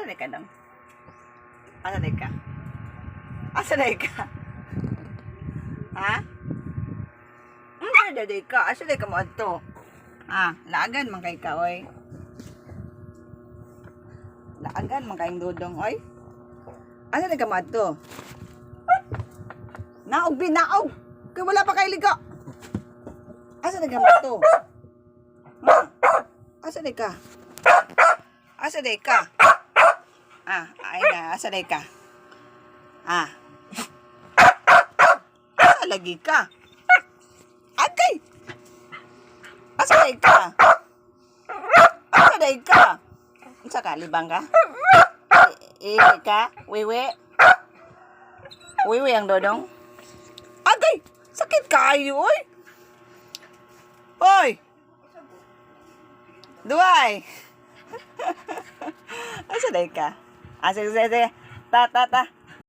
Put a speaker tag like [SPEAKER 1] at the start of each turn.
[SPEAKER 1] Asa na ka, dong? Asa na ka? Asa na ka? Ha? Ano na ka? Asa na ka mo adto? Ah, laagan man kay ka, oy. Laagan man kayong dudong, oy. Asa na ka mo adto? Naog, bi, naog! Kay wala pa kay ligo. Asa na ka mo adto? Ha? Asa na ka? Asa na ka? Ah, ay na, asa na ka? Ah. Asa lagi ka? Agay! Asa na ka? Asa na ka? Unsa ka, libang ka? Eh, ka? Wiwi? Wiwi ang dodong? Agay! Sakit kaayo, oy! Oy! Duay! Asa na ka? Ah, sige, sige, sige. Ta, ta, ta.